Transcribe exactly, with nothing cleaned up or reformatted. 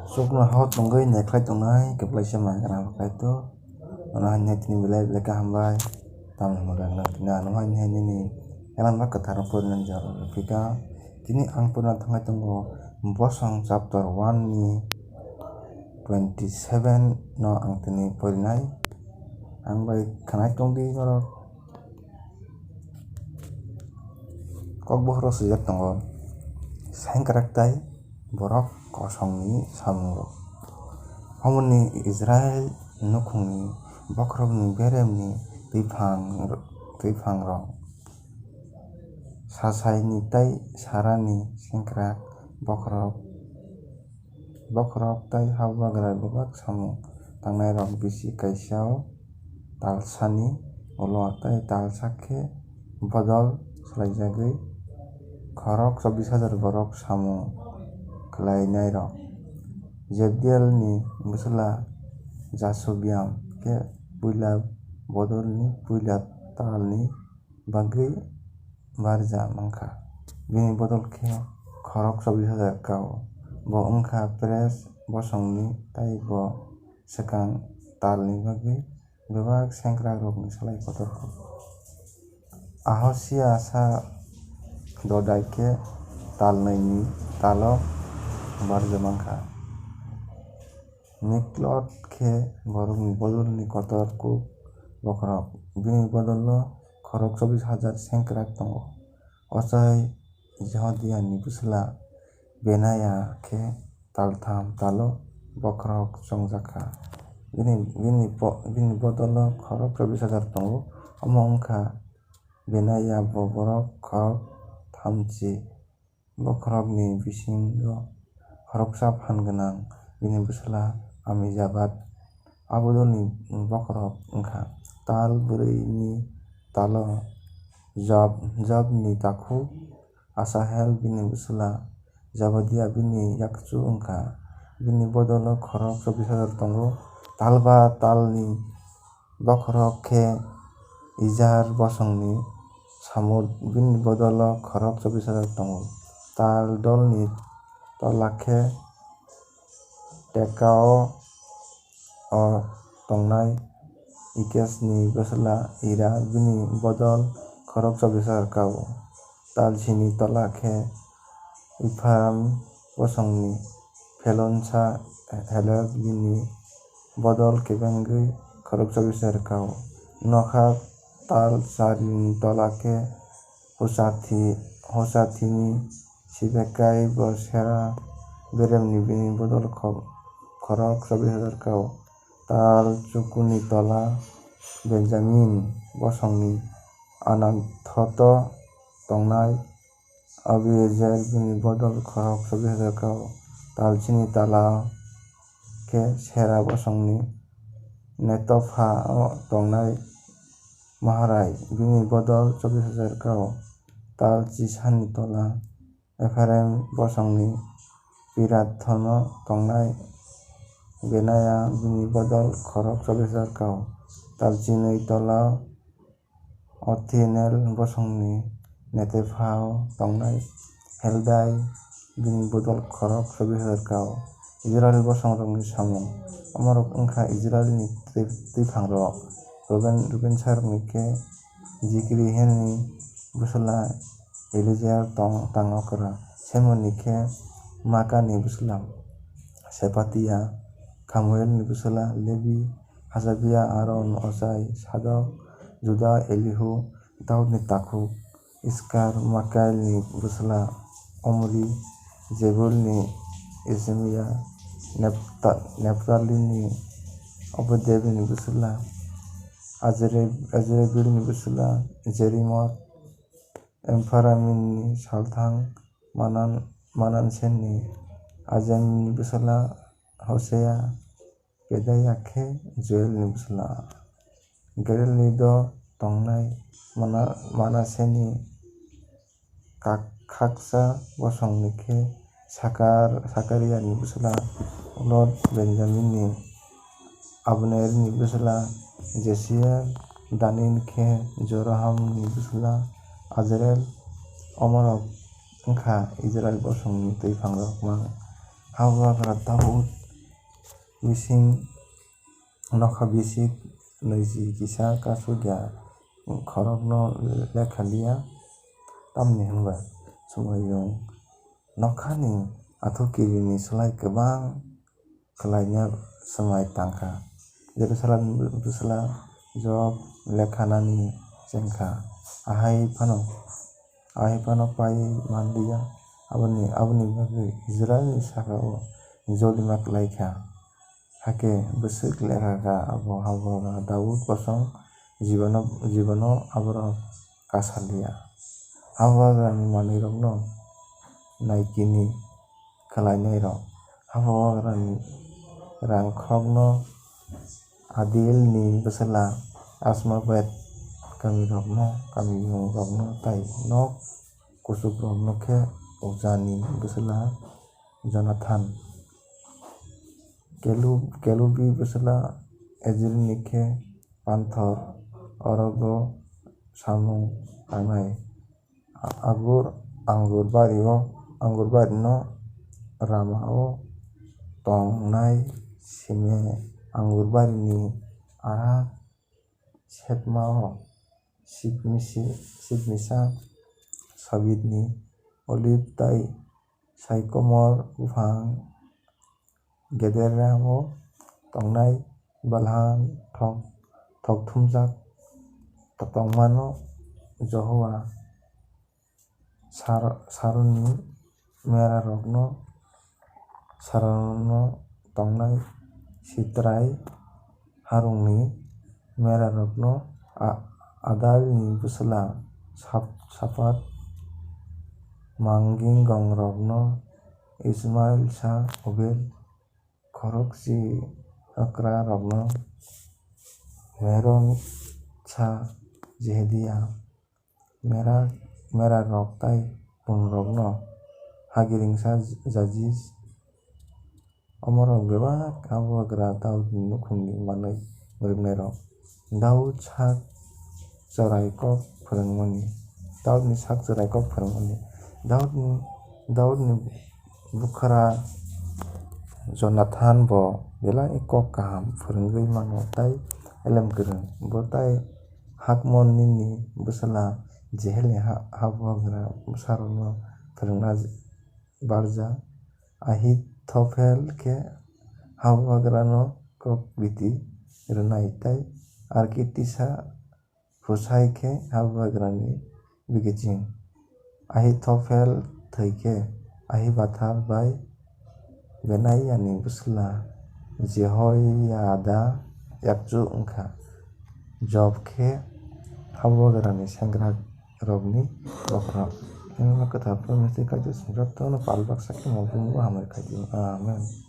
Chukno hao tongwi naikhlai tongnai kwplaisa manwi gana kaitor. Ano haino tini belai belai kaham bai. Tamni hwnba nang tini ano haino haino nini elamba kwthar porinani jora rwphika. Tini ang porina thangwi tongo Bosong chapter one ni twenty seven no ang tini porinai. Ang bai khwnai tongdi norok. Kokbohoro swijak tongo, Sengkrak tai borok kosongni samungrok. Omo ni Israil nukhungni bokhorokni beremni twiphang, twiphangrok, Sasaini tai Sarani sengkrak bokhorok, bokhorok tai habugra bebak samung tangnairok bisi kaisa-o talsani ulo tai talsa khe bodol swlaijagwi khorok chobbish hajar borok samung khlainairok. Jabdielni bwsla Jasobiam khe puila bodolni puila talni bagwi barja mankha. Bini bodol khe khorok chobbish hajar kao. Bo wngkha Peres bosongni, tai bo swkang talni bagwi bebak sengkrakrokni salai kotor kuk. Ahosia sa Dodai khe talnwini talo barja mankha. Miklot khe borokni bodolni kotor kuk bokhorok. Bini bodolo khorok chobbish hajar sengkrak tongo. Ochai Jehodiani bwsla Benaya khe taltham talo bokhorok chongjakha. Bini, bini bo-, bini bodolo khorok chobbish hajar tongo. Omo wngkha Benaya bo borok khorok thamchi. Bokhorokni bisingo khoroksa phan gwnang, bini bwsla Amijabad. Abodolni bokhorok wngkha tal bwrwini talo Joab, Joabni takhuk Asahel, bini bwsla Jabadia bini yakchu wngkha. Bini bodolo khorok chobbish hajar tongo. Talba talni bokhorok khe Izhar bosongni Samud, bini bodolo khorok chobbish hajar tongo. Tal dolni tola khe Tekao o tongnai Ikesni bwsla Ira, bini bodol khorok chobbish hajar kao. Tal sini tola khe Ephraim bosongni Phelonsa Helek, bini bodol kebengwi khorok chobbish hajar kao. Nokha tal charini tola khe Husathi, Husathini Sibekai bo Sera beremni, bini bodol kho-, khorok chobbish hajar kao. Tal chukuni tola Benjamin bosongni Anathoto tongnai Abiezer, bini bodol khorok chobbish hajar kao. Tal chini tola khe Sera bosongni Netopha o tongnai Maharai, bini bodol chobbish hajar kao. Tal chisani tola Ephraim bosongni Pirathono tongnai Benaya, bini bodol khorok chobbish hajar kao. Tal chinwi tola Othinel bosongni Netephao tongnai Heldai, bini bodol khorok chobbish hajar kao. Israil bosongrokni samung. Omorok wngkha Israilni twi-, twiphangrok. Ruben, Ruben sarokni khe Jikri Helni bwsla Elijer tong-, tangokra. Semoni khe Makani bwsla Sepatia, Khamuelni bwsla Lebi, Hasabia, Aron, Ochai, Sadok, Juda, Elihu, Daudni takhuk, Iskar, Makailni bwsla Omri, Jebulni Isimia, Nepta-, Neptalini Obodebni bwsla Azere-, Azerebilni bwsla Jerimot, Empharaminni salthang Manan-, Manansenni Ajemni bwsla Hosea, Pedaya khe Joelni bwsla. Galiledo tongnai Mana-, Manaseni kak-, khaksa bosongni khe Sakar-, Sakariani bwsla Lot, Benjaminni Abnerni bwsla Jesiel, Danin khe Jerohamni bwsla Azriel. Omorok wngkha Israil bosongni twiphangrok mang. Habugra Daud Bising nokha bisik nwichi kisa kasugya khorokno lekha liya, tamni hwnba swmaiyung nokhani athukirini slai kwbang khlaina swmai tangkha. Jerusalemni bwsla Job lekha nani chengkha, ahai phano, ahai phano pai manliya. Aboni, aboni bagwi Israilni saka-o jolima klaikha. Hakhe bwswk lekha kha abo habugra Daud kosong jibono, jibono aborok kasaliya. Habugrani manwirokno naikini khlainairok, habugrani rangkhokno Adilni bwsla Asmabet kamirokno, kamiyungrokno tei nok kuchukrokno khe Ujani bwsla Jonathan. Kelub-, Kelubi bwsla Ezirni khe panthor, orogo samung tangnai. Agur, angur bario, angur barino Rama-o tongnai Sime, angur barini ara Sitma-o Sitmisi-, Sitmisa, Sabitni oliv tei saikomor buphang Gederamo tongnai balhan thok-, thokthumjak tongmano Jehoa Sar-, Saronni merarokno, Saronno tongnai Sitrai harungni merarokno a-, Adalni bwsla Sap-, Sapat, manggingongrokno Ismailsa Obed, khorokchi hakrarokno Meronsa Jehedia, mera, merarok tei pungrokno hagiringsa Jajis. Omorok bebak habugra Daudni nukhungni manwi mwrwknairok. Daud sak chwrai kok phwrwngmani. Daudni sak chwrai kok phwrwngmani. Daudni, Daudni bukhra Jonathan bo belai kok kaham phwrwngwi mano tei elem kwrwng. Bo tei Hakmon nini bwsla Jehelni ha-, habugra bwsarokno phwrwngna barja. Ahithofel khe habugrano kok biti rwnai tei Arkitisa Husai khe habugrani bikiching. Ahithofel thwi khe Ahibathar bai Benaiyani bwsla Jehoiada yakchu wng kha. Job khe habugrani sengrarokni bokhorok. Kwthar Phuarwi Kaitor jotono pal baksa khe mungkukgo hamari khai di. Amen.